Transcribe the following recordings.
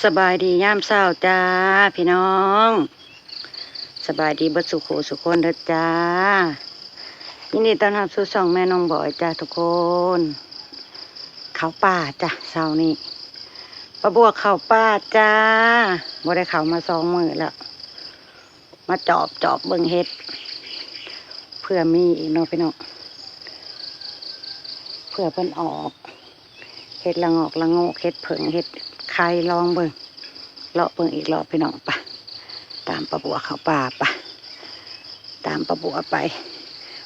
ສະບາຍດີຍາມເຊົ້າຈ້າພີ່ນ້ອງ ສະບາຍດີເບິດສູ່ຄູ່ສູ່ຄົນເດີຈ້າ. ຍິນດີຕ້ອນຮັບສູ່ຊ່ອງແມ່ນ້ອງບອຍຈ້າທຸກຄົນ. ເຂົ້າປ່າຈ້າເຊົ້ານີ້ ປ້າບົວເຂົ້າປ່າຈ້າ ບໍ່ໄດ້ເຂົ້າມາສອງມື້ແລ້ວ. ມາຈອບ ຈອບເບິ່ງເຫັດ ເຜື່ອມີອີກເນາະພີ່ນ້ອງ ເຜື່ອເພິ່ນອອກ ເຫັດລະງອກລະໂງກ ເຫັດເຜິ້ງ ເຫັດໄຂ່ ລອງເບິ່ງ ເລາະເບິ່ງອີກລອບພີ່ນ້ອງ. ໄປ ຕາມປ້າບົວເຂົ້າປ່າ ໄປ ຕາມປ້າບົວໄປ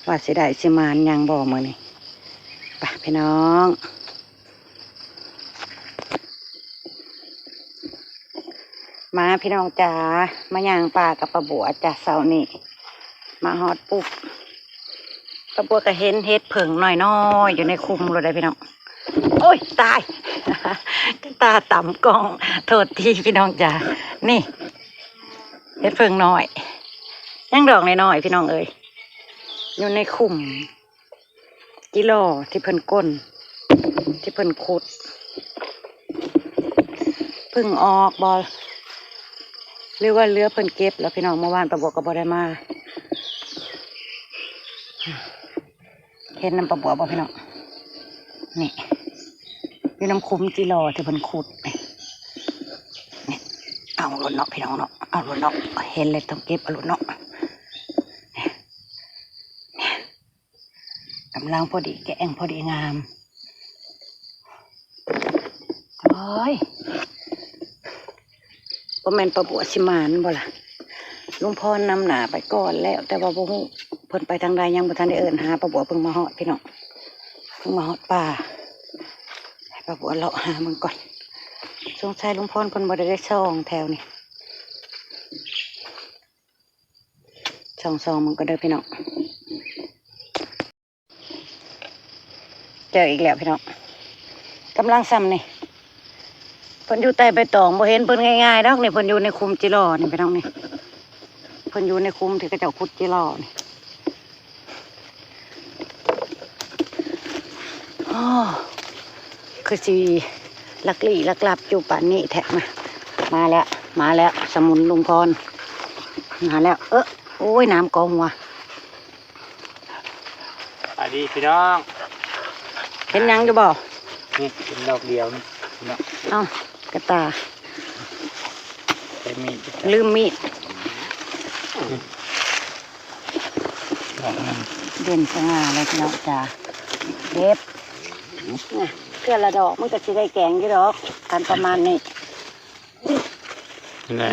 ວ່າຊິໄດ້ຊິໝານຫຍັງບໍ່ມື້ນີ້. ໄປພີ່ນ້ອງ. ມາພີ່ນ້ອງຈ໋າ ມາຍ່າງປ່າກັບປ້າບົວຈ້າເຊົ້ານີ້ ມາຮອດປຸບ ປ້າບົວກໍເຫັນເຫັດເຜິ້ງນ້ອຍໆ ຢູ່ໃນຄຸມໂລດໄດ໋ພີ່ນ້ອງ. ໂອ້ຍ ຕາຍ ຕາຕຳກ້ອງ ໂທດທີພີ່ນ້ອງຈ໋າ. ນີ້ ເຫັດເຜິ້ງນ້ອຍ ຍັງດອກນ້ອຍໆ ພີ່ນ້ອງເອີຍ ຢູ່ໃນຄຸມ ຈິລໍທີ່ເພິ່ນກົ້ນ ທີ່ເພິ່ນຂຸດ ເພິ່ງອອກບໍ່ ຫຼືວ່າເຫຼືອເພິ່ນເກັບແລ້ວພີ່ນ້ອງ. ເມື່ອວານປ້າບົວກໍບໍ່ໄດ້ມາ ເຫັນນຳປ້າບົວບໍ່ພີ່ນ້ອງ? ນີ້ ຢູ່ນຳຂຸມຈິລໍທີ່ເພິ່ນຂຸດ ນີ້ ນີ້ ເອົາໂລດເນາະພີ່ນ້ອງເນາະ ເອົາໂລດເນາະ ເຫັນແລ້ວຕ້ອງເກັບເອົາໂລດເນາະ. ກຳລັງພໍດີແກງ ພໍດີງາມ. ໂອ້ຍ ບໍ່ແມ່ນປ້າບົວຊິໝານບໍ່ລະ? ລຸງພອນນຳໜ້າໄປກ່ອນແລ້ວ ແຕ່ວ່າບໍ່ຮູ້ເພິ່ນໄປທາງໃດ ຍັງບໍ່ທັນໄດ້ເອີ້ນຫາປ້າບົວ. ເພິ່ງມາຮອດພີ່ນ້ອງ ເພິ່ງມາຮອດປ່າ ໃຫ້ປ້າບົວເລາະຫາເບິ່ງກ່ອນ. ສົງໄສລຸງພອນເພິ່ນບໍ່ໄດ້ ໄດ້ຊ່ອງແຖວນີ້. ສ່ອງໆ ເບິ່ງກ່ອນເດີພີ່ນ້ອງ. ເຈີອີກແລ້ວພີ່ນ້ອງ ກຳລັງຊ່ຳນີ້. ເພິ່ນຢູ່ໃຕ້ໃບຕອງ ບໍ່ເຫັນເພິ່ນງ່າຍໆດອກນີ້ ເພິ່ນຢູ່ໃນຂຸມຈິລໍນີ້ພີ່ນ້ອງນີ້ ເພິ່ນຢູ່ໃນຂຸມທີ່ເຂົາເຈົ້າຂຸດຈິລໍນີ້. ອໍ ຄືຊິລັກລີ້ລັກລັບຢູ່ປານນີ້ແທ້. ມາ ມາແລ້ວ ມາແລ້ວ ສະໝຸນລຸງພອນ ມາແລ້ວ. ເອີ ໂອ້ຍ ນ້ຳກໍຫົວ. ສະບາຍດີພີ່ນ້ອງ ເຫັນຫຍັງຢູ່ບໍ່? ນີ້ເຫັນດອກດຽວນີ້ເນາະ. ເອົ້າ ກະຕ່າ ໃຊ້ມີດ ລືມມີດ. ດອກໜຶ່ງ ເດັ່ນສະຫງ່າເລີຍພີ່ນ້ອງຈ໋າ. ເກັບ ເທື່ອລະດອກ ມັນກໍຊິໄດ້ແກງຢູ່ດອກ ຄັນປະມານນີ້.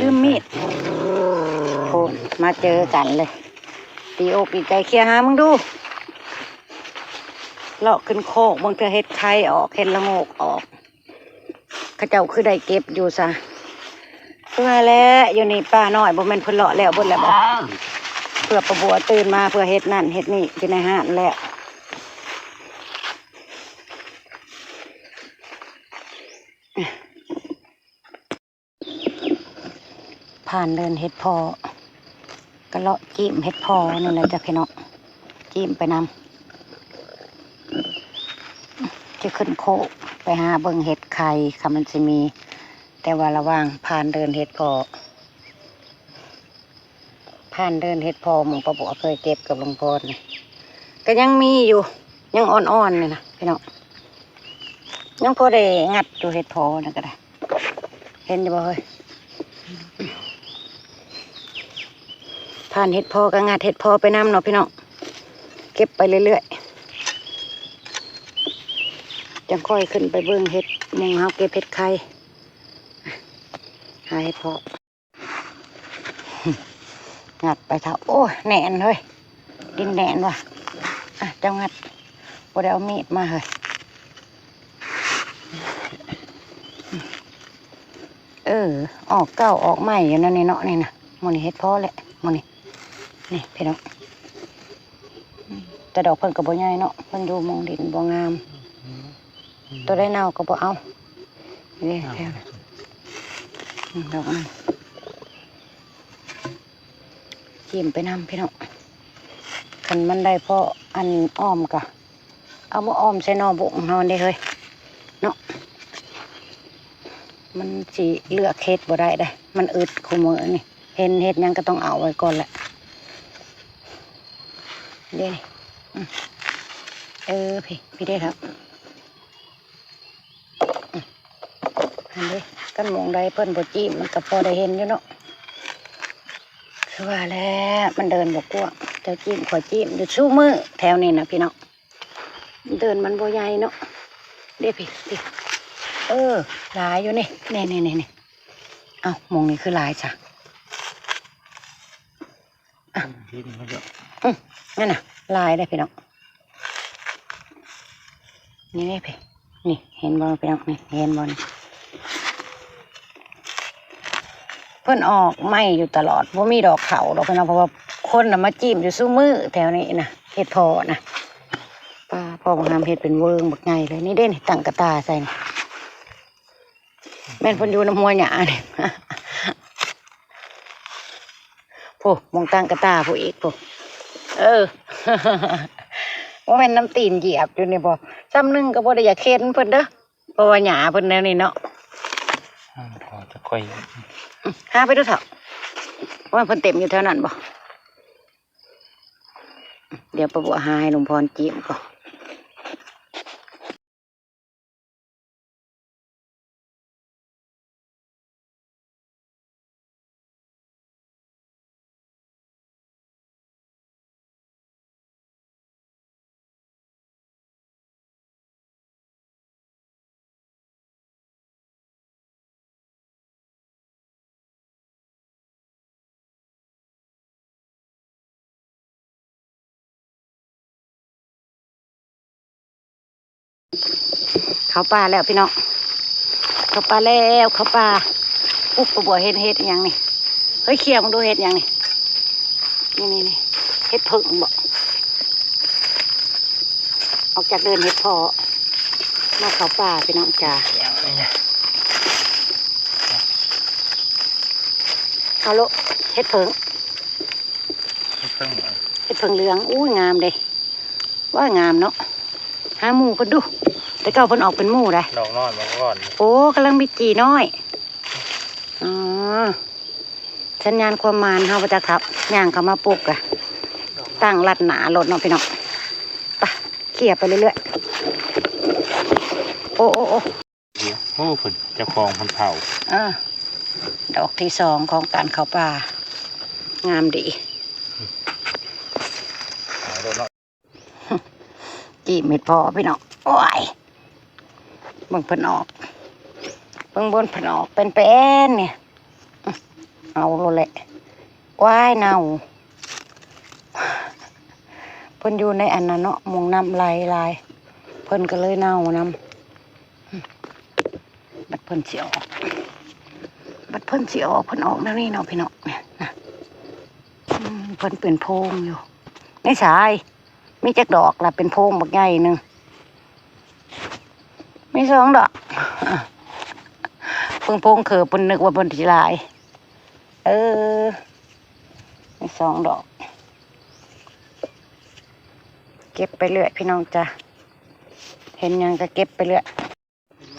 ລືມມີດ ໂພດ ມາເຈີກັນເລີຍ ດີອົກດີໃຈ. ເຄຍຫາເບິ່ງດູ ເລາະຂຶ້ນໂຄກ ບາງເທື່ອເຫັດໄຂ່ອອກ ເຫັດລະໂງກອອກ. ເຂົາເຈົ້າຄືໄດ້ເກັບຢູ່ຊະ ຄືວ່າແຫຼະ ຢູ່ນີ້ປ່ານ້ອຍ ບໍ່ແມ່ນເພິ່ນເລາະແລ້ວເບິດແລ້ວບໍ? ເພື່ອປ້າບົວຕື່ນມາ ເພື່ອເຮັດນັ້ນເຮັດນີ້ຢູ່ໃນຮ້ານແລ້ວ. ຜ່ານເດີ່ນເຫັດເຜາະ ກະເລາະຈີ້ມເຫັດເຜາະນີ້ແຫຼະຈ້າພີ່ນ້ອງ ຈີ້ມໄປນຳ. ຈະຂຶ້ນໂຄກໄປຫາເບິ່ງເຫັດໄຂ່ ຄັນມັນຊິມີ. ແຕ່ວ່າລະຫວ່າງຜ່ານເດີ່ນເຫັດເຜາະ ຜ່ານເດີ່ນເຫັດເຜາະ ໝ່ອງປ້າບົວເຄີຍເກັບກັບລຸງພອນນີ້ ກະຍັງມີຢູ່ ຍັງອ່ອນໆ ນີ້ນະພີ່ນ້ອງ ຍັງພໍໄດ້ງັດຢູ່ ເຫັດເຜາະນັ້ນກະໄດ້. ເຫັນຢູ່ບໍ່ເຮີ້ຍ? ຜ່ານເຫັດເຜາະກະງັດເຫັດເຜາະໄປນຳເນາະພີ່ນ້ອງ ເກັບໄປເລື້ອຍໆ ຈັ່ງຄ່ອຍຂຶ້ນໄປເບິ່ງເຫັດ ໝ່ອງເຮົາເກັບເຫັດໄຂ່ ຫາເຫັດເຜາະ. ງັດໄປເຖົ້າ ໂອ້ຍ ແໜ້ນເຮີ້ຍ ດິນແໜ້ນວ່າ. ອ່ະ ເຈົ້າງັດ ບໍ່ໄດ້ເອົາມີດມາເຮີ້ຍ. ເອີ ອອກເກົ່າອອກໃໝ່ຢູ່ນັ້ນນີ້ເນາະ ນີ້ນະ. ໝ່ອງນີ້ເຫັດເຜາະແຫຼະ ໝ່ອງນີ້ ນີ້ພີ່ນ້ອງ. ແຕ່ດອກເພິ່ນກໍບໍ່ໃຫຍ່ເນາະ ເພິ່ນຢູ່ໝ່ອງດິນບໍ່ງາມ ໂຕໃດເນົ່າກໍບໍ່ເອົາ. ນີ້ເດ້ ດອກນັ້ນ ຈີ້ມໄປນຳພີ່ນ້ອງ. ຄັນມັນໄດ້ພໍອັນອ້ອມກະ ເອົາມາອ້ອມໃສ່ໜໍ່ບຸ້ງເຮົາເດ້ເຮີ້ຍ ເນາະ. ມັນຊິເລືອກເຮັດບໍ່ໄດ້ເດ້ ມັນອຶດຄູ່ມື້ນີ້ ເຫັນເຮັດຫຍັງກໍຕ້ອງເອົາໄວ້ກ່ອນແຫຼະ ເດ້ ອືມ ເອີ ພີ້ ພີ້ເດ້ເຖົ້າ ອືມ ຫັ້ນເດ້ ຄັນໝ່ອງໃດເພິ່ນບໍ່ຈີ້ມ ມັນກໍພໍໄດ້ເຫັນຢູ່ເນາະ ຄືວ່າແຫຼະ ມັນເດີ່ນບໍ່ກວ້າງ ເຈົ້າຈີ້ມຂ້ອຍຈີ້ມຢູ່ຊຸມື້ແຖວນີ້ນະພີ່ນ້ອງ. ເດີ່ນມັນບໍ່ໃຫຍ່ເນາະ ເດ້ພີ້ ພີ້ ເອີ ຫຼາຍຢູ່ນີ້ ນີ້ໆໆ ເອົ້າ ໝ່ອງນີ້ຄືຫຼາຍຊະ ອືມ ນັ້ນນະ ຫຼາຍເດ້ພີ່ນ້ອງ ນີ້ເດ້ພີ້ ນີ້ ເຫັນບໍ່ພີ່ນ້ອງ ນີ້ ເຫັນບໍ່ນີ້ ເພິ່ນອອກໃໝ່ຢູ່ຕະຫຼອດ ບໍ່ມີດອກເຂົ້າດອກພີ່ນ້ອງ ເພາະວ່າຄົນນະມາຈີ້ມຢູ່ຊຸມື້ແຖວນີ້ນະ ເຫັດເຜາະນະ ປ້າ ພໍ່ບັກຫາມເຮັດເປັນເວີງບັກໃຫຍ່ເລີຍ ນີ້ເດ້ນີ້ ຕັ້ງກະຕ່າໃສ່ ແມ່ນເພິ່ນຢູ່ນຳຫົວຫຍ້ານີ້ ໂອ້ ໝ່ອງຕັ້ງກະຕ່າພຸ້ນອີກພຸ້ນ ເອີ ບໍ່ແມ່ນນຳຕີນຢຽບຢູ່ນີ້ບໍ່ ຊ່ຳໜຶ່ງກໍບໍ່ໄດ້ຢາກເຫັນເພິ່ນເດີ ເພາະວ່າຫຍ້າເພິ່ນແນວນີ້ເນາະ ອືມ ພໍຈະຄ່ອຍ ຫາໄປດູເຖົ້າ ວ່າເພິ່ນເຕັມຢູ່ແຖວນັ້ນບໍ່ ດຽວປ້າບົວຫາໃຫ້ລຸງພອນຈີ້ມກ່ອນ. ເຂົ້າປ່າແລ້ວພີ່ນ້ອງ ເຂົ້າປ່າແລ້ວ ເຂົ້າປ່າ ປຸບ ປ້າບົວເຫັນເຫັດອີ່ຫຍັງນີ້ ເຮີ້ຍ ເຂົ້າເບິ່ງດູເຫັດຫຍັງນີ້ ນີ້ໆໆ ເຫັດເຜິ້ງບໍ ອອກຈາກເດີ່ນເຫັດເຜາະ ມາເຂົ້າປ່າພີ່ນ້ອງຈ໋າ ເອົາໂລດ ເຫັດເຜິ້ງ ເຫັດເຜິ້ງ ເຫັດເຜິ້ງເຫຼືອງ ອູ້ຍ ງາມເດ້ ວ້າຍ ງາມເນາະ ຫາໝູ່ເພິ່ນດູ ແຕ່ເກົ່າເພິ່ນອອກເປັນໝູ່ໄດ໋ ດອກນ້ອຍມາກ່ອນ ໂອ້ ກຳລັງມີຈີ່ນ້ອຍ ອໍ ສັນຍານຄວາມໝານເຮົາບໍ່ຈັກຄັບ ຍ່າງເຂົ້າມາປຸບກະຕັ້ງລັດໜ້າໂລດເນາະພີ່ນ້ອງ ໄປ ເຂົ້ຍໄປເລື້ອຍໆ ໂອ້ ໂອ້ ໂອ້ ໂອ້ ເພິ່ນເຈົ້າຂອງເພິ່ນເຜົາ ເອີ ດອກທີສອງຂອງການເຂົ້າປ່າ ງາມດີ ເອົາໂລດເນາະ. ຈີ້ເມັດພໍພີ່ນ້ອງ ໂອ້ຍ ເບິ່ງເພິ່ນອອກ ເບິ່ງບົນເພິ່ນອອກເປັນໆນີ້ ເອົາໂລດແຫຼະ ວ້າຍ ເນົ່າ ເພິ່ນຢູ່ໃນອັນນັ້ນເນາະ ໝ່ອງນ້ຳໄຫຼຫຼາຍ ເພິ່ນກໍເລີຍເນົ່ານຳ. ບັດເພິ່ນຊິອອກ ບັດເພິ່ນຊິອອກ ເພິ່ນອອກແນວນີ້ເນາະພີ່ນ້ອງ ນີ້ນະ ອືມ ເພິ່ນເປັນໂພງຢູ່ ໃນສາຍ ມີຈັກດອກລະ ເປັນໂພງບັກໃຫຍ່ໜຶ່ງ ມີສອງດອກ ເພິ່ນໂພງເຂີບ ເພິ່ນນຶກວ່າເພິ່ນຊິຫຼາຍ ເອີ ມີສອງດອກ ເກັບໄປເລື້ອຍພີ່ນ້ອງຈ້າ ເຫັນຫຍັງກໍເກັບໄປເລື້ອຍ.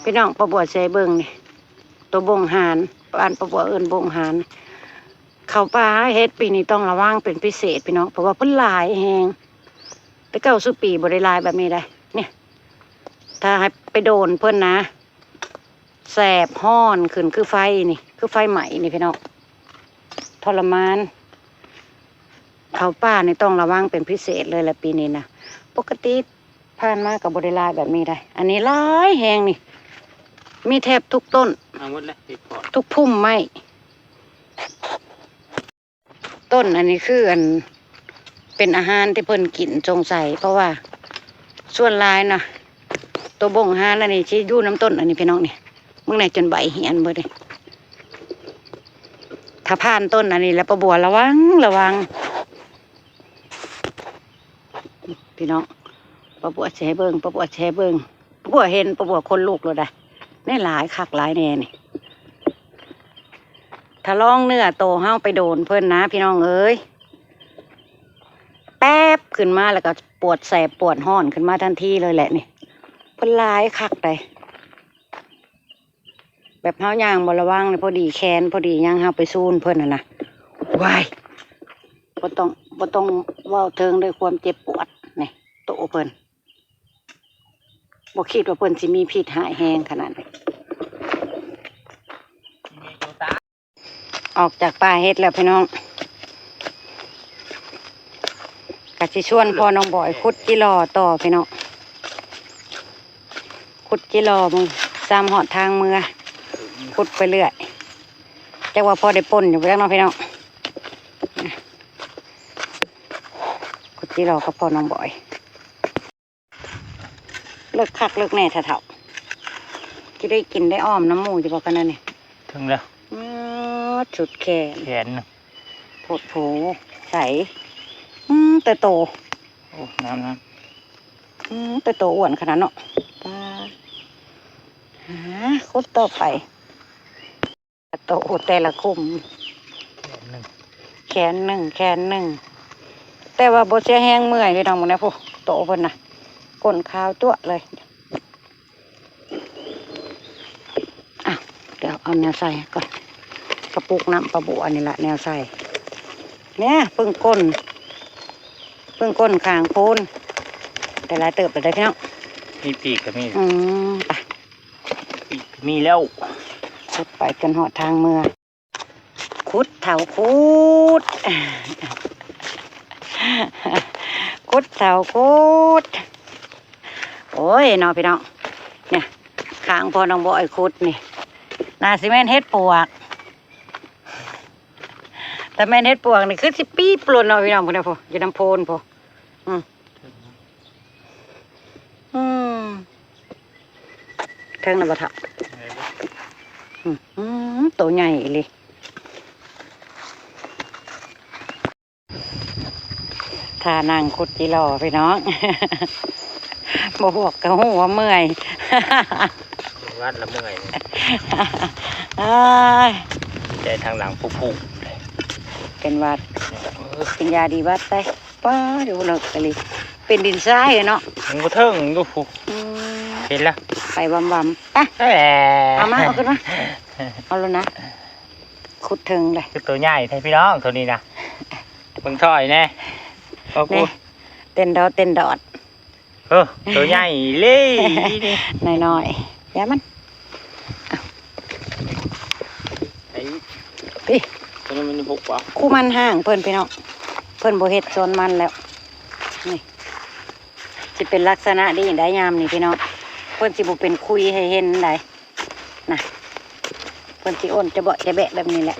ພີ່ນ້ອງ ປ້າບົວຊິໃຫ້ເບິ່ງນີ້ ໂຕບົງຫານ ບ້ານປ້າບົວເອີ້ນບົງຫານ ເຂົ້າປ່າຫາເຫັດປີນີ້ຕ້ອງລະວັງເປັນພິເສດພີ່ນ້ອງ ເພາະວ່າເພິ່ນຫຼາຍແຮງ ແຕ່ເກົ່າສູ່ປີບໍ່ໄດ້ຫຼາຍແບບນີ້ໃດ໋ ນີ້ ຖ້າໃຫ້ໄປໂດນເພິ່ນນະ ແສບຮ້ອນຂຶ້ນຄືໄຟນີ້ ຄືໄຟໄໝ້ນີ້ພີ່ນ້ອງ ທໍລະມານ ເຂົ້າປ່ານີ້ຕ້ອງລະວັງເປັນພິເສດເລີຍແຫຼະປີນີ້ນະ ປົກກະຕິ ຜ່ານມາກໍບໍ່ໄດ້ຫຼາຍແບບນີ້ໃດ໋ ອັນນີ້ຫຼາຍແຮງນີ້ ມີແທບທຸກຕົ້ນ ເອົາໝົດແລ້ວ ທຸກພຸ່ມໄມ້ ຕົ້ນອັນນີ້ຄືອັນ ເປັນອາຫານທີ່ເພິ່ນກິນ ສົງໄສ ເພາະວ່າສ່ວນຫຼາຍນະ ໂຕບົງຫານອັນນີ້ຊິຢູ່ນຳຕົ້ນອັນນີ້ພີ່ນ້ອງນີ້ ເບິ່ງແດ່ ຈົນໃບຫ້ຽນເບິດນີ້ ຖ້າຜ່ານຕົ້ນອັນນີ້ແລ້ວ ປ້າບົວລະວັງ ລະວັງ ພີ່ນ້ອງ ປ້າບົວຊິໃຫ້ເບິ່ງ ປ້າບົວຊິໃຫ້ເບິ່ງ ປ້າບົວເຫັນ ປ້າບົວຂົນລຸກໂລດໃດ໋ ນີ້ຫຼາຍຄັກຫຼາຍແນ່ນີ້ ຖ້າລອງເນື້ອໂຕເຮົາໄປໂດນເພິ່ນນະ ພີ່ນ້ອງເອີຍ ແປັບຂຶ້ນມາແລ້ວກໍປວດແສບປວດຮ້ອນຂຶ້ນມາທັນທີເລີຍແຫຼະນີ້ ເພິ່ນຫຼາຍຄັກໃດ໋. ແບບເຮົາຍ່າງບໍ່ລະວັງນີ້ ພໍດີແຂນ ພໍດີຫຍັງ ເຮົາໄປຊູນເພິ່ນຫັ້ນນະ ວ້າຍ ບໍ່ຕ້ອງ ບໍ່ຕ້ອງເວົ້າເຖິງເລີຍຄວາມເຈັບປວດນີ້ ໂຕເພິ່ນ ບໍ່ຄິດວ່າເພິ່ນຊິມີພິດຮ້າຍແຮງຂະໜາດນີ້. ອອກຈາກປ່າເຫັດແລ້ວພີ່ນ້ອງ ກະຊິຊວນພໍ່ນ້ອງບອຍຂຸດຈິລໍຕໍ່ພີ່ນ້ອງ ຂຸດຈິລໍເບິ່ງ ສ່ຳຮອດທາງເມືອ ຂຸດໄປເລື້ອຍ ຈັກວ່າພໍໄດ້ປົ່ນຢູ່ບໍ່ຈັກເນາະພີ່ນ້ອງ ຂຸດຈິລໍກັບພໍ່ນ້ອງບອຍ. ເລິກຄັກເລິກແນ່ເຖົ້າໆ ຊິໄດ້ກິນໄດ້ອ້ອມນຳໝູ່ຢູ່ບໍ່ຂະໜາດນີ້? ເຖິງແລ້ວ ເອີ ສຸດແຂນ ແຂນໜຶ່ງ ໂພດໂພ ໃສ ອືມ ແຕ່ໂຕ ໂອ້ ງາມໆ ອືມ ແຕ່ໂຕອ້ວນຂະໜາດເນາະ ປາ ຫາ ຂຸດຕໍ່ໄປ. ໂຕແຕ່ລະຂຸມ ແຂນໜຶ່ງ ແຂນໜຶ່ງ ແຂນໜຶ່ງ ແຕ່ວ່າບໍ່ເສຍແຮງເມື່ອຍພີ່ນ້ອງ ເບິ່ງແດ່ພຸ້ນ ໂຕເພິ່ນນະ ກົ້ນຂາວຈັ້ວະເລີຍ. ອ່ະ ດຽວເອົາແນວໃສ່ກ່ອນ ກະປຸກນ້ຳປາບົວນີ້ລະແນວໃສ່ ແນ່ ເພິ່ງກົ້ນ ເພິ່ງກົ້ນຂ້າງພຸ້ນ ໄດ້ຫຼາຍເຕີບແລ້ວເດີພີ່ນ້ອງ ມີປີກກະມີ ອືມ ໄປ ປີກກະມີແລ້ວ ຂຸດໄປຈົນຮອດທາງເມືອ. ຂຸດເຖົ້າຂຸດ ຂຸດເຖົ້າຂຸດ ໂອ້ຍເນາະພີ່ນ້ອງ ນີ້ ຂ້າງພໍ່ນ້ອງບອຍຂຸດນີ້ ໜ້າຊິແມ່ນເຫັດປວກ ຖ້າແມ່ນເຫັດປວກນີ້ຄືຊິປີບໂລດເນາະພີ່ນ້ອງ ພຸ້ນນະ ພຸ້ນ ຢູ່ນຳໂພນພຸ້ນ ອືມ ອືມ ເຖິງແລ້ວບໍ່ເຖົ້າ? ອືມ ໂຕໃຫຍ່ອີ່ຫຼີ ທ່ານັ່ງຂຸດຈິລໍພີ່ນ້ອງ ບໍ່ພວກກະຮູ້ວ່າເມື່ອຍ ວັດລະເມື່ອຍ ອ້າຍ ໃຈທາງຫຼັງພຸ້ນ ເປັນຫວັດ ເອີ ກິນຢາດີຫວັດໄປ. ປ້າ ຢູ່ເລິກອີ່ຫຼີ ເປັນດິນຊາຍເນາະ ມັນບໍ່ເຖິງຢູ່ພຸ້ນ ອືມ ເຫັນລະ ໄປວຳໆ ໄປ ເອີ ເອົາມາ ເອົາຂຶ້ນມາ ເອົາໂລດນະ ຂຸດເຖິງເດ້ ຄືໂຕໃຫຍ່ແທ້ພີ່ນ້ອງ ໂຕນີ້ນະ ເບິ່ງຖ້ອຍແນ່ ເອົາ ແນ່ ກູ ເຕັ້ນດອດ ເຕັ້ນດອດ ເອີ ໂຕໃຫຍ່ເລີຍ ນ້ອຍໆ ຢ່າມັນ ໄອ້ ພີ້ ໂຕນີ້ມັນຫົກປະ ຄູ່ມັນຫ້າງເພິ່ນພີ່ນ້ອງ ເພິ່ນບໍ່ເຮັດສວນມັນແລ້ວ ນີ້ ຊິເປັນລັກສະນະນີ້ໄດ໋ຍາມນີ້ພີ່ນ້ອງ ເພິ່ນຊິບໍ່ເປັນຄຸຍໃຫ້ເຫັນໃດ໋ນະ ເພິ່ນຊິໂອນຈະເບາະຈະແບະແບບນີ້ແຫຼະ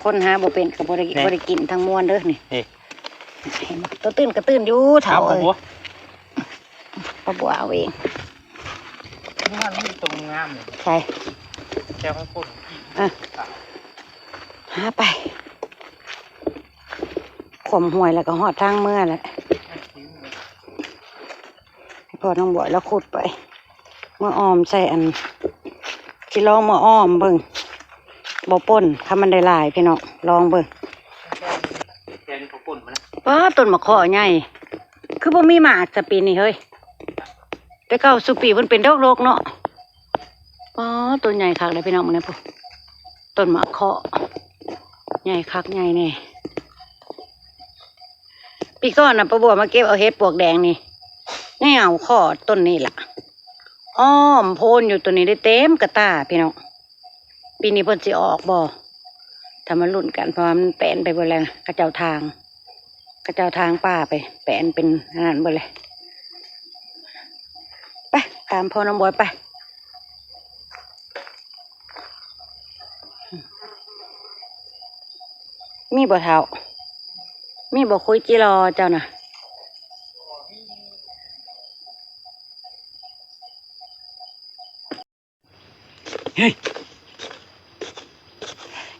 ຄົນຫາບໍ່ເປັນກະບໍ່ໄດ້ ນີ້ ບໍ່ໄດ້ກິນທັງມວນເດີນີ້ ນີ້ ເຫັນບໍ່ ໂຕຕື່ນກະຕື່ນຢູ່ເຖົ້າເອີຍ ເອົາປາບົວ ປາບົວເອົາເອງ ນີ້ມັນມີຕົວງາມນີ້ ໃສ ແຕ່ວ່າຄົນກິນ ອ່ະ ຫາໄປ ຂວມຫ້ວຍແລ້ວກະຮອດທາງເມືອແຫຼະ ພໍ່ນ້ອງບອຍລາວຂຸດໄປ ເມືອອ້ອມໃສ່ອັນ ຊິລອງເມືອອ້ອມເບິ່ງ ບໍ່ປົ່ນ ຖ້າມັນໄດ້ຫຼາຍພີ່ນ້ອງ ລອງເບິ່ງ ແກງເຂົ້າປຸ້ນມັນນະ ປ້າ ຕົ້ນໝາກເຄາະໃຫຍ່ ຄືບໍ່ມີໝາກຊະປີນີ້ເຮີ້ຍ ແຕ່ເກົ່າສູ່ປີເພິ່ນເປັນດອກໂດກເນາະ ປ້າ ຕົ້ນໃຫຍ່ຄັກເດ້ພີ່ນ້ອງ ເບິ່ງແດ່ພຸ້ນ ຕົ້ນໝາກເຄາະ ໃຫຍ່ຄັກໃຫຍ່ແນ່ ປີກ່ອນນະ ປາບົວມາເກັບເອົາເຫັດປວກແດງນີ້ ຍັງເອົາຂໍ້ຕົ້ນນີ້ລະ ອ້ອມໂພນຢູ່ ໂຕນີ້ໄດ້ເຕັມກະຕ່າພີ່ນ້ອງ ປີນີ້ເພິ່ນຊິອອກບໍ່ ຖ້າມາລຸ້ນກັນ ເພາະວ່າມັນແປນໄປເບິດແລ້ວ ເຂົາເຈົ້າຖາງ ເຂົາເຈົ້າຖາງປ່າໄປ ແປນເປັນອັນນັ້ນເບິດແລ້ວ ໄປ ຕາມພໍ່ນ້ອງບອຍໄປ. ມີບໍ່ເຖົ້າ? ມີບໍ່ຄຸຍຈິລໍເຈົ້ານະ? ເຮີ້ຍ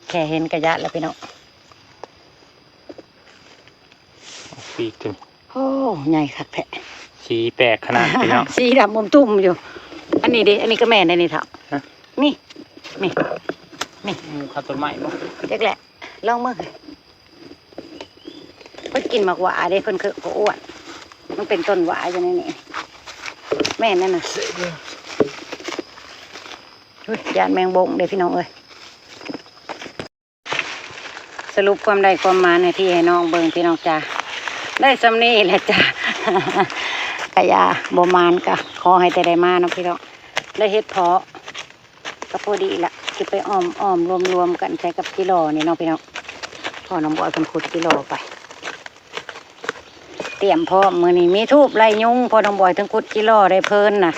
ແຄ່ເຫັນກະຢ້ານແລ້ວພີ່ນ້ອງ. ປີກຂຶ້ນ ໂອ້ ໃຫຍ່ຄັກແທ້ ສີແປກຂະໜາດພີ່ນ້ອງ ສີດຳອົມຕຸ່ມຢູ່. ອັນນີ້ເດ້ ອັນນີ້ກະແມ່ນໄດ໋ນີ້ເຖົ້າ ຮະ ນີ້ ນີ້ ນີ້ ໝູ່ຄາຕົ້ນໄມ້ບໍ່? ຈັກແຫຼະ ລອງເບິ່ງ ເພິ່ນກິນໝາກຫວ້າເດ້ ເພິ່ນຄືກະອ້ວນ ມັນເປັນຕົ້ນຫວ້າຢູ່ໃນນີ້ ແມ່ນນັ້ນນະ. ເສກເລີຍ ອຸ້ຍ ຢ້ານແມງບົງເດ້ພີ່ນ້ອງເອີຍ. ສະຫຼຸບຄວາມໄດ້ຄວາມມານໃຫ້ພີ່ໃຫ້ນ້ອງເບິ່ງພີ່ນ້ອງຈ້າ. ໄດ້ສ່ຳນີ້ແຫຼະຈ້າ. ກະຢ່າ ບໍ່ມານກະຂໍໃຫ້ແຕ່ໄດ້ມາເນາະພີ່ນ້ອງ. ໄດ້ເຫັດເຜາະ ກໍພໍດີລະ ຊິໄປອ້ອມໆລວມໆກັນໃສ່ກັບຈິລໍນີ້ເນາະພີ່ນ້ອງ. ພໍ່ນ້ອງບອຍເພິ່ນຂຸດຈິລໍໄປ ຕຽມພ້ອມ ມື້ນີ້ມີທູບໄລ່ຍຸງ. ພໍ່ນ້ອງບອຍເທິງຂຸດຈິລໍໄດ້ເພີນນະ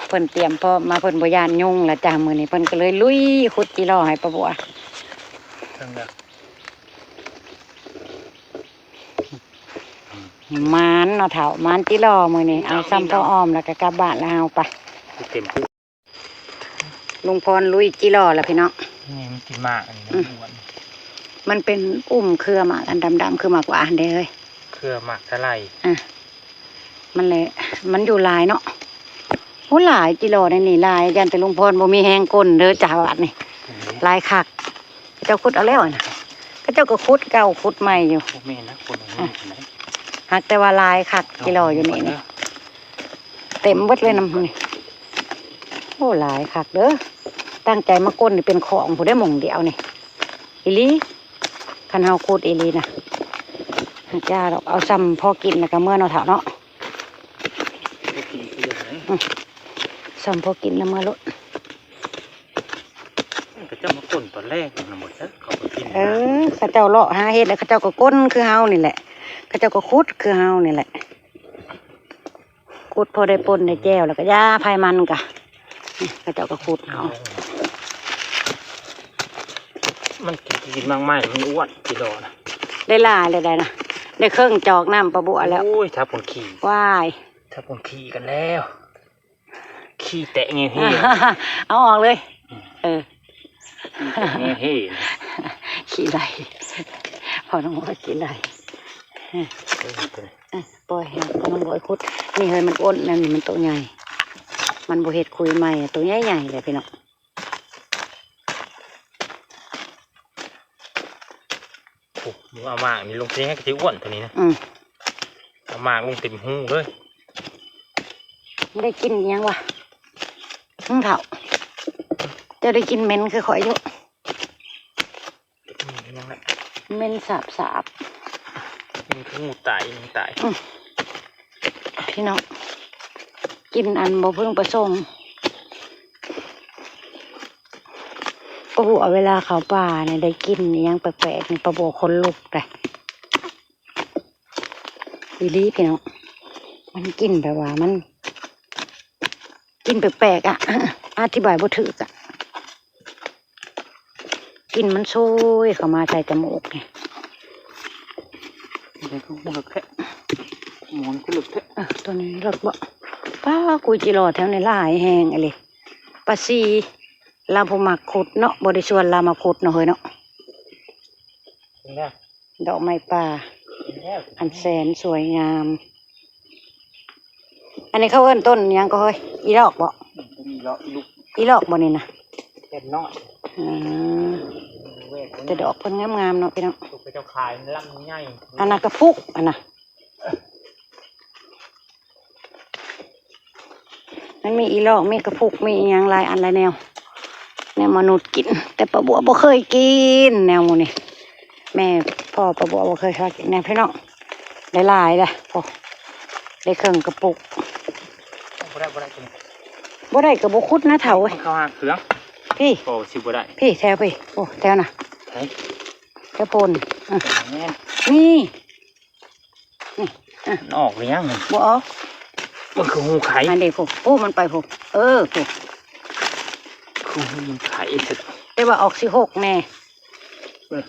ເພິ່ນຕຽມພ້ອມມາ ເພິ່ນບໍ່ຢ້ານຍຸງລະຈ້າ. ມື້ນີ້ເພິ່ນກໍເລີຍລຸຍຂຸດຈິລໍໃຫ້ປ້າບົວ. ໝານເນາະເຖົ້າ ໝານຈິລໍມື້ນີ້. ເອົາ ສ່ຳພໍອ້ອມແລ້ວກໍກັບບ້ານແລ້ວເຮົາໄປ. ເຕັມ ລຸງພອນລຸຍຈິລໍລະພີ່ນ້ອງ. ນີ້ມັນກິນໝາກອັນນີ້ ອືມ ມັນເປັນອຸ້ມເຄືອໝາກອັນດຳໆ ຄືໝາກຫວານເດ້ເຮີ້ຍ. ເຄືອໝາກສະໄລ. ອ່ະ ມັນແຫຼະ ມັນຢູ່ຫຼາຍເນາະ. ໂອ້ ຫຼາຍຈິລໍໃນນີ້ຫຼາຍ. ຢ້ານແຕ່ລຸງພອນບໍ່ມີແຮງກົ້ນເດີຈ້າບາດນີ້. ອືມ ຫຼາຍຄັກ. ເຂົາເຈົ້າຂຸດເອົາແລ້ວຫັ້ນນະ. ເຂົາເຈົ້າກໍຂຸດເກົ່າຂຸດໃໝ່ຢູ່. ບໍ່ແມ່ນນະ ຄົນ ອ່ະ ນີ້ ຫາກແຕ່ວ່າຫຼາຍຄັກຈິລໍຢູ່ນີ້ນີ້. ເຕັມເບິດເລີຍນຳນີ້. ໂອ້ ຫຼາຍຄັກເດີ. ຕັ້ງໃຈມາກົ້ນນີ້ເປັນຂອງພຸ້ນເດ້ ໝ່ອງດຽວນີ້ ອີ່ຫຼີ. ຄັນເຮົາຂຸດອີ່ຫຼີນະ ຢ່າດອກ ເອົາສ່ຳພໍກິນແລ້ວກໍເມືອເນາະເຖົ້າເນາະ. ອືມ ສ່ຳພໍກິນນະ ເມືອໂລດ. ເຂົາເຈົ້າມາກົ້ນຕອນແລກນະ ບໍ່ຈັກເຂົາກໍກິນ. ເອີ ເຂົາເຈົ້າເລາະຫາເຫັດແລ້ວ ເຂົາເຈົ້າກໍກົ້ນຄືເຮົານີ້ແຫຼະ. ເຂົາເຈົ້າກໍຂຸດຄືເຮົານີ້ແຫຼະ. ຂຸດພໍໄດ້ປົ່ນໄດ້ແຈ່ວ ແລ້ວກໍຢ່າ ໃຜມັນກະ ເຂົາເຈົ້າກໍຂຸດເອົາ. ມັນກິນໝາກໄມ້ ມັນອ້ວນ ກິໂລນະ. ໄດ້ຫຼາຍແລ້ວໄດ໋ນະ ໄດ້ເຄິ່ງຈອກນ້ຳປາບົວແລ້ວ. ໂອ້ຍ ຖ້າຄົນຂີ່ ວ້າຍ ຖ້າຄົນຂີ່ກັນແລ້ວ ຂີ້ແຕະເງເຮ. ເອົາອອກເລີຍ. ອືມ ເອີ ຂີ້ແຕະເງເຮ ຂີ້ໄຫຼ. ພໍນ້ອງບອຍຂີ້ໄຫຼ. ເອີ ເອີ ປ່ອຍໃຫ້ພໍ່ນ້ອງບອຍຂຸດ. ນີ້ເຮີ້ຍ ມັນອ້ນ ອັນນີ້ມັນໂຕໃຫຍ່ ມັນບໍ່ເຮັດຄຸຍໃໝ່ ໂຕໃຫຍ່ໆເລີຍພີ່ນ້ອງ. ໂອ້ ມຶງເອົາໝາກນີ້ລົງ ຊິໃຫ້ກະຊິອ້ວນໂຕນີ້ນະ. ອືມ ເອົາໝາກລົງເຕັມຮູເລີຍ. ໄດ້ກິນອີ່ຫຍັງວະ ເຖົ້າ? ເຈົ້າໄດ້ກິນເໝັນຄືຂ້ອຍຢູ່? ອືມ ຍັງລະ ເໝັນສາບໆ ກິນຄືໝູຕາຍ ຫຍັງຕາຍ. ອືມ ພີ່ນ້ອງ ກິນອັນບໍ່ເພິ່ງປະສົງ. ປາບົວເວລາເຂົ້າປ່ານີ້ໄດ້ກິນອີ່ຫຍັງແປກໆນີ້ ປາບົວຂົນລຸກໄດ໋. ອີ່ຫຼີພີ່ນ້ອງ ມັນກິນແບບວ່າມັນ ກິນແປກໆອະ ອະ ອະທິບາຍບໍ່ຖືກອະ. ກິ່ນມັນໂຊຍເຂົ້າມາໃສ່ຈະມູກນີ້. ນີ້ຄືເລິກແທ້ ໝອນຄືເລິກແທ້. ເອີ ໂຕນີ້ເລິກບໍ່? ປ້າ ກຸຍຈິລໍແຖວນີ້ຫຼາຍແຮງອີ່ຫຼີ. ປ້າຊີ ລາວຜູ້ມັກຂຸດເນາະ ບໍ່ໄດ້ຊວນລາວມາຂຸດເນາະເຮີ້ຍເນາະ. ເຫັນແລ້ວ ດອກໄມ້ປ່າ ເຫັນແລ້ວ ອັນແສນສວຍງາມ. ອັນນີ້ເຂົາເອີ້ນຕົ້ນຫຍັງກໍເຮີ້ຍ? ອີຫຼອກບໍ່? ອີຫຼອກ ອີລຸກ ອີຫຼອກບໍ່ນີ້ນະ? ເຫັດນ້ອຍ. ອືມ ແຕ່ດອກເພິ່ນງາມໆເນາະພີ່ນ້ອງ. ເຂົາເຈົ້າຂາຍລຳໃຫຍ່. ອັນນັ້ນກະພຸກ ອັນນະ ມັນມີອີຫຼອກ ມີກະພຸກ ມີອີ່ຫຍັງຫຼາຍອັນຫຼາຍແນວ ແນວມະນຸດກິນ. ແຕ່ປ້າບົວບໍ່ເຄີຍກິນແນວໝູ່ນີ້. ແມ່ພໍ່ປ້າບົວບໍ່ເຄີຍພາກິນແນວ ພີ່ນ້ອງ. ໄດ້ຫຼາຍເດ້ ໂອ້ ໄດ້ເຄິ່ງກະປຸກ. ບໍ່ໄດ້ ບໍ່ໄດ້ ບໍ່ໄດ້ກະບໍ່ຂຸດນະເຖົ້າເອີຍ. ມັນເຂົ້າຫາເຄື່ອງ ພີ່ ກໍຊິບໍ່ໄດ້ ພີ່ ແຖວພີ່. ໂອ້ ແຖວນະ ໃສ ແຖວໂພນ. ອື ແມ່ນ ນີ້ ນີ້ ອະ ມັນອອກຫຼືຍັງນີ້? ບໍ່ອອກ. ມັນຄືຫູໄຂ່ ອັນນີ້ພຸ້ນ ໂອ້ ມັນໄປພຸ້ນ. ເອີ ພຸ້ນ ຄືຫູໄຂ່. ແຕ່ວ່າອອກຊິຫົກແນ່. ເອີ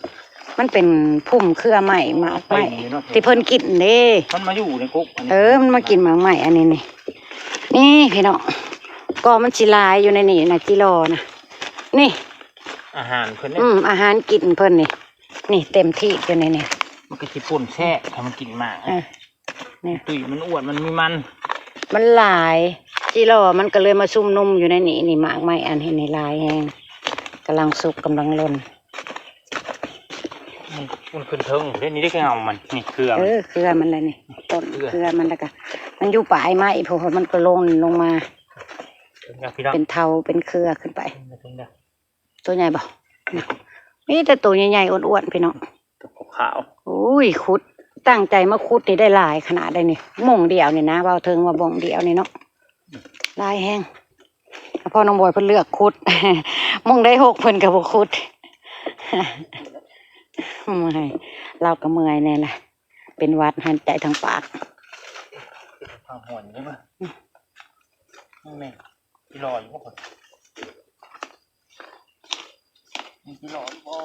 ມັນເປັນພຸ້ມເຄືອໄມ້ ໝາກໄມ້ ເຕັມຢູ່ເນາະ ທີ່ເພິ່ນກິນເດ້. ມັນມາຢູ່ໃນກົກອັນນີ້. ເອີ ມັນມາກິນໝາກໄມ້ອັນນີ້ນີ້. ນີ້ພີ່ນ້ອງ ກໍມັນຊິຫຼາຍຢູ່ໃນນີ້ນະ ຈິລໍນະ. ນີ້ ອາຫານເພິ່ນເດ້. ອືມ ອາຫານກິນເພິ່ນນີ້. ນີ້ເຕັມທີ່ຢູ່ໃນນີ້. ມັນກໍຊິປົ່ນແຊບ ຖ້າມັນກິນໝາກ. ເອີ ນີ້ ຕຸ້ຍ ມັນອ້ວນ ມັນມີມັນ ມັນຫຼາຍ. ຈິລໍມັນກໍເລີຍມາຊຸມນຸມຢູ່ໃນນີ້. ນີ້ໝາກໄມ້ອັນນີ້ຫຼາຍແຮງ ກຳລັງສຸກ ກຳລັງຫຼົ່ນ. ມັນ ມັນຂຶ້ນເທິງເດ້. ນີ້ເດ້ ເອົາມັນ ນີ້ເຄືອມັນ. ເອີ ເຄືອມັນແຫຼະນີ້ ຕົ້ນເຄືອ ເຄືອມັນ. ແລ້ວກໍ ມັນຢູ່ປາຍໄມ້ ເພາະວ່າມັນກໍຫຼົ່ນລົງມາ ເບິ່ງເດີພີ່ນ້ອງ ເປັນເຖົ້າເປັນເຄືອຂຶ້ນໄປ. ເບິ່ງເດີ ຕົວໃຫຍ່ບໍ່? ມີແຕ່ຕົວໃຫຍ່ໆ ອ້ວນໆ ພີ່ນ້ອງ ຕົວຂາວໆ. ໂອ້ຍ ຂຸດ ຕັ້ງໃຈມາຂຸດນີ້ໄດ້ຫຼາຍຂະໜາດໃດນີ້ ໂມງດຽວນີ້ນະ ເວົ້າເຖິງວ່າໂມງດຽວນີ້ເນາະ ຫຼາຍແຮງ. ພໍ່ນ້ອງບອຍເພິ່ນເລືອກຂຸດ ໂມງໄດ້ຫົກເພິ່ນກໍບໍ່ຂຸດ ເມື່ອຍ ລາວກໍເມື່ອຍແດ່ລະ ເປັນຫວັດຫັນໃຈທາງປາກ ທາງຫົວນີ້ບໍ່? ອືມ ແມ່ນ ຊິລອຍຢູ່ບໍ່? ມັນຊິລອຍຢູ່ບໍ່?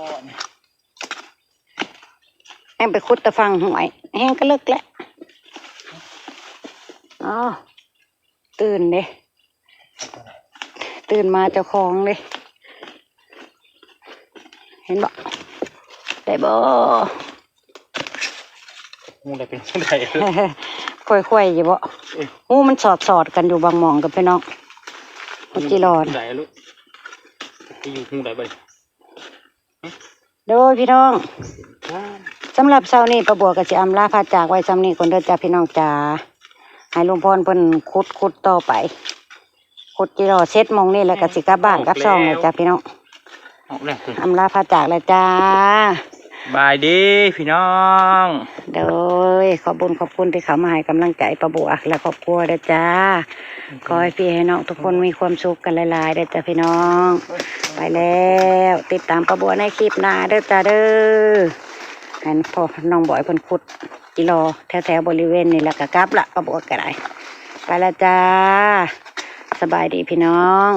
ແຮ່ງໄປຂຸດແຕ່ຝັ່ງຫ້ວຍ ແຮ່ງກໍເລິກແຫຼະ. ອໍ ຕື່ນເດ້ ຕື່ນມາເຈົ້າຂອງເດ້ ເຫັນບໍ່? ໄດ້ບໍ່? ຮູ້ໄດ້ເປັນຈັ່ງໃດ? ຄ່ອຍໆ ຢູ່ບໍ່? ເອີຍ ຮູ້ມັນສອດໆ ກັນຢູ່ບາງໝ່ອງກັບພີ່ນ້ອງ ມັນຊິລອດ ໄດ້ລູກ ໄປຢູ່ຮູ້ໄດ້ບໍ່? ໂດຍພີ່ນ້ອງ ສຳລັບເຊົ້ານີ້ ປ້າບົວກໍຊິອຳລາພາຈາກໄວ້ຊ່ຳນີ້ກ່ອນເດີຈ້າພີ່ນ້ອງຈ້າ ໃຫ້ລຸງພອນເພິ່ນຂຸດ ຂຸດຕໍ່ໄປ ຂຸດຈິລໍເສັດໂມງນີ້ ແລ້ວກໍຊິກັບບ້ານກັບຊ່ອງແລ້ວຈ້າພີ່ນ້ອງ ອອກແລ້ວ ອຳລາພາຈາກແລ້ວຈ້າ ສະບາຍດີພີ່ນ້ອງ. ໂດຍ ຂອບບຸນຂອບຄຸນທີ່ເຂົ້າມາໃຫ້ກຳລັງໃຈປ້າບົວ ແລະ ຄອບຄົວເດີຈ້າ ຂໍໃຫ້ພີ່ໃຫ້ນ້ອງທຸກຄົນມີຄວາມສຸກກັນຫຼາຍໆ ເດີຈ້າພີ່ນ້ອງ ໄປແລ້ວ ຕິດຕາມປ້າບົວໃນຄລິບໜ້າເດີຈ້າເດີ ໃຫ້ພໍ່ນ້ອງບອຍເພິ່ນຂຸດຈິລໍແຖວໆ ບໍລິເວນນີ້ ແລ້ວກໍກັບລະ ປ້າບົວກໍໄດ້ ໄປລະຈ້າ ສະບາຍດີພີ່ນ້ອງ.